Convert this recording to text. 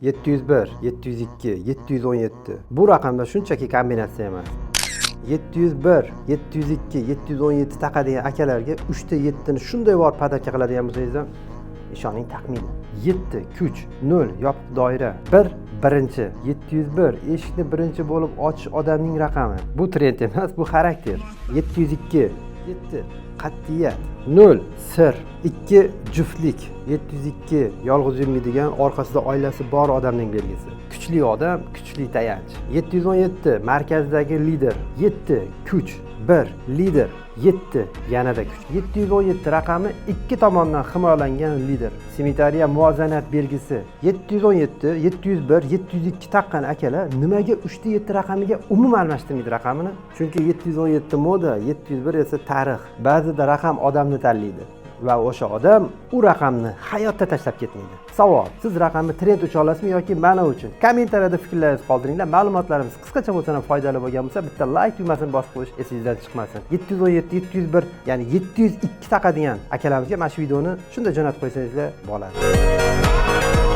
701, 702, 717. Bu raqamlar shunchaki kombinatsiya emas. 701, 702, 717 taqadigan akalarga 3 ta 7 ni shunday borib подарка qiladigan bo'lsangiz ham, ishoning, taqmaydi. 7 kuch, 0 yopiq doira, 1 birinchi, 701 eshikni birinchi bo'lib ochish odamning raqami. Bu trend emas, bu xarakter. 702, 7 qat'iyat, 0 sir, 2 juftlik, 702 yolg'iz yurmaydigan, orqasida oilasi bor odamning belgisi. Kuchli odam, kuchli tayanch. 717 markazdagi lider, 7 kuch, 1 lider, 7 yanada kuch. 717 raqami ikki tomondan himoyalangan lider. Simmetriya, muvozanat belgisi. 717, 701, 702 taqqan akalar nimaga 3 ta 7 raqamiga umuman almashtirmaydi raqamini? Chunki 717 moda, 701 esa tarix. Ba'zida raqam odamni tanlaydi va o'sha odam u raqamni hayotda tashlab ketmaydi. Savol: siz raqamni trend uchun olasizmi yoki ma'no uchun? Kommentariyada fikrlaringizni qoldiringlar. Ma'lumotlarimiz qisqacha bo'lsa ham foydali bo'lgan bo'lsa, bitta layk tugmasini bosib qo'yish esingizdan chiqmasin. 717, 701, ya'ni 702 taqadigan akalarimizga mana shu videoni shunday jo'natib qo'ysangizlar bo'ladi.